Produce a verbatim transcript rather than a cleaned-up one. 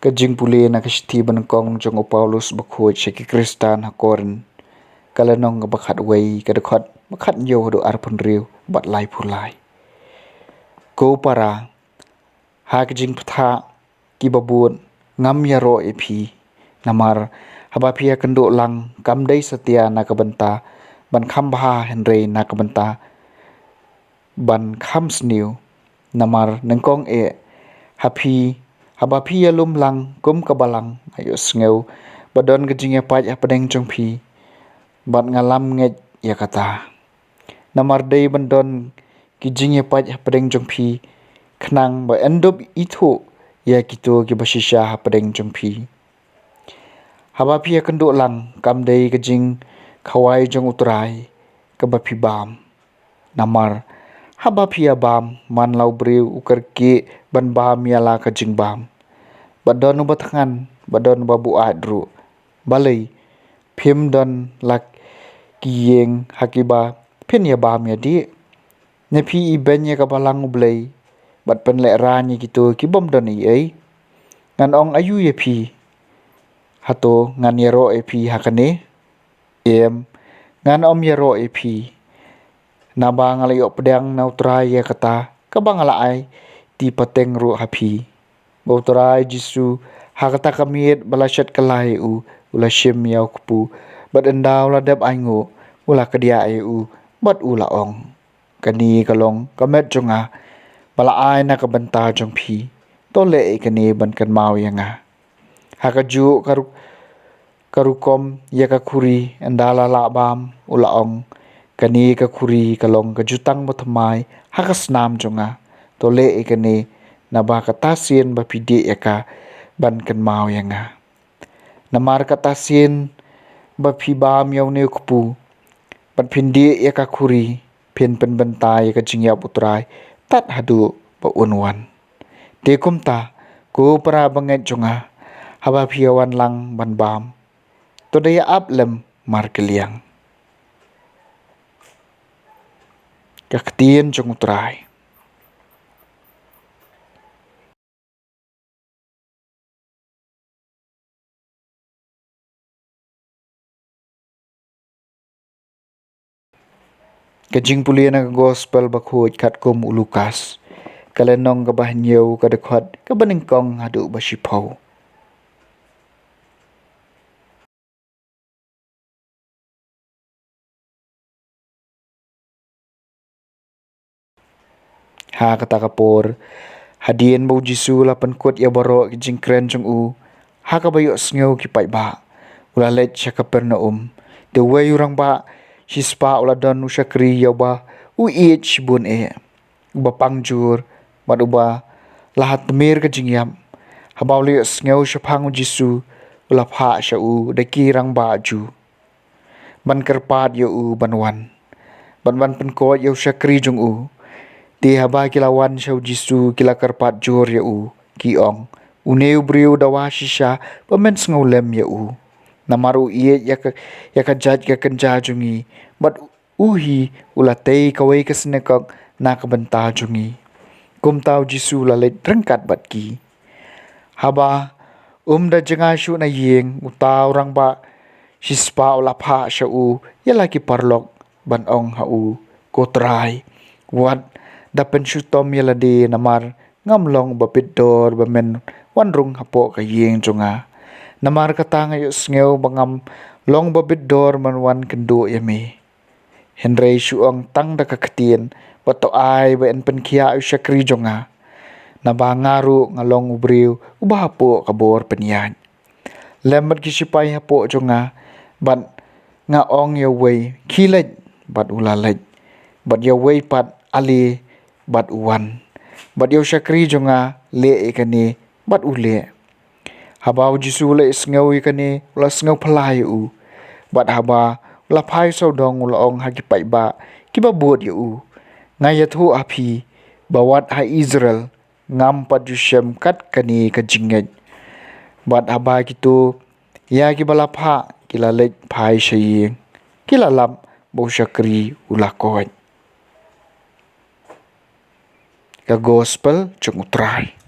Ka jingpule na ka shithi banyngkong jong u Paulus bakhuid sha ki Khristan ha Korinth, ka lynnong kaba khatwei, ka dkhot ba khathynñiew haduh arphew hynriew bad laiphew lai. Ko para, ha ka jingpyrta ki babud, ngam ïaroh ïa phi. Namar haba phi ïakynduh lang, kam dei satia na ka bynta ban kham bha, hynrei na ka bynta ban kham sniew. Namar nyngkong eh, ha phi, haba phi ïalum lang kum ka balang, nga ïohsngew ba don ka jingïapait hapdeng jong phi, bad nga lam ngeit ïa kata. Namar dei ban don ki jingïapait hapdeng jong phi, khnang ba yn dup ithuh ïa kito kiba shisha hapdeng jong phi. Haba phi ïakynduh lang, kam dei ka jingkhawai jong U Trai kaba phi bam. Namar haba phi ïa bam, man la u briew u kyrkieh ban bam ïa la ka jingbam. Ba don uba thngan, ba don uba buaid ruh. Balei phim don la ki ïing ha kiba phin ïa bam ïa dih? Ne phi ibeiñ ïa ka balang U Blei, bad pynlehrain ïa kito ki bym don ei ei? Ngan ong aïu ïa phi? Hato ngan ïaroh ïa phi ha kane? Em, ngan ym ïaroh ïa phi. Naba nga la ïoh pdiang na U Trai ïa kata kaba nga la aiti pateng ruh ha phi, ba U Trai Jisu, ha kata ka miet ba la shet kylla ïa u, u la shim ïa u kpu, bad ynda u la dep ainguh, u la kdiah ïa u, bad u la ong: Kane ka long ka met jong nga, ba la ai na ka bynta jong phi. To leh ïa kane ban kynmaw ïa nga. Ha kajuh ka ru-, ka rukom ïa ka khuri, ynda la lah bam, u la ong: Kane ka khuri ka long ka jutang bathymmai ha ka snam jong nga. To leh ïa kane naba kata sien ba phi dih ïa ka ban kynmaw ïa nga. Namar kata sien ba phi bam ïa une u kpu, bad phin dih ïa ka khuri, phin pynbynta ïa ka jingïap U Trai tad haduh ba un wan. Te kumta, ko para bangeit jong nga, haba phi ïa wan lang ban bam, to da ïa ap lem markylliang. Ka ktien jong U Trai. Ka jingpule na ka Gospel bakhuid katkum u Lukas, ka lynnong kaba hynñiew, ka dkhot kaba nyngkong haduh ba shiphew. Ha kata ka por, hadien ba U Jisu u la pynkut ïa baroh ki jingkren jong u ha kaba ïohsngew ki paidbah, u la leit sha Kapernaum. Te uwei u rangbah shispah u la don u shakri ïa uba u ïeit shibun eh, uba pang jur, bad uba la ha tmier ka jingïap. Haba u la ïohsngew shaphang U Jisu, u la phah sha u da ki rangbah Jiw ban kyrpad ïa u ban wan, bad ban pynkoit ïa u shakri jong u. Te haba ki la wan sha U Jisu, ki la kyrpad jur ïa u, ki ong: Une u briew u dawa shisha ba men sngewlem ïa u. Namar u ïeit ïa ka, ïa ka jait ka kynja jong ngi, bad u hi u la tei kawei ka synagog na ka bynta jong ngi. Kumta U Jisu u la leit ryngkat bad ki. Haba um da jngai shuh na ïing, uta u rangbah shispah u la phah sha u ïa la ki paralok ban ong ha u: Ko Trai, wat da pynshitom ïa lade, namar ngam long ba bit dor ba men wan rung hapoh ka ïing jong nga. Namar kata nga ïohsngew ba ngam long ba bit dor ban wan kynduh ïa me. Hynrei shu ong tang da ka ktien, bad to ai ba yn pynkhiah ïa u shakri jong nga. Naba nga ruh nga long u briew uba hapoh ka bor pynïaid. Lem bad ki shipai hapoh jong nga, bad nga ong ïa uwei: Khie leit, bad u la leit. Bad ïa uwei pat: Ale, bad u wan. Bad ïa u shakri jong nga: Leh ïa kane, bad u leh. Haba U Jisu u la ïohsngew ïa kane, u la sngewphylla ïa u. Bad haba u la phai sawdong, u la ong ha ki paidbah kiba bud ïa u: Nga ïathuh ha phi ba wat ha Israel ngam pat ju shem kat kane ka jingngeit. Bad haba kito ïa kiba la phah ki la leit phai sha ïing, ki la lap ba u shakri u la koit. Ka Gospel jong U Trai.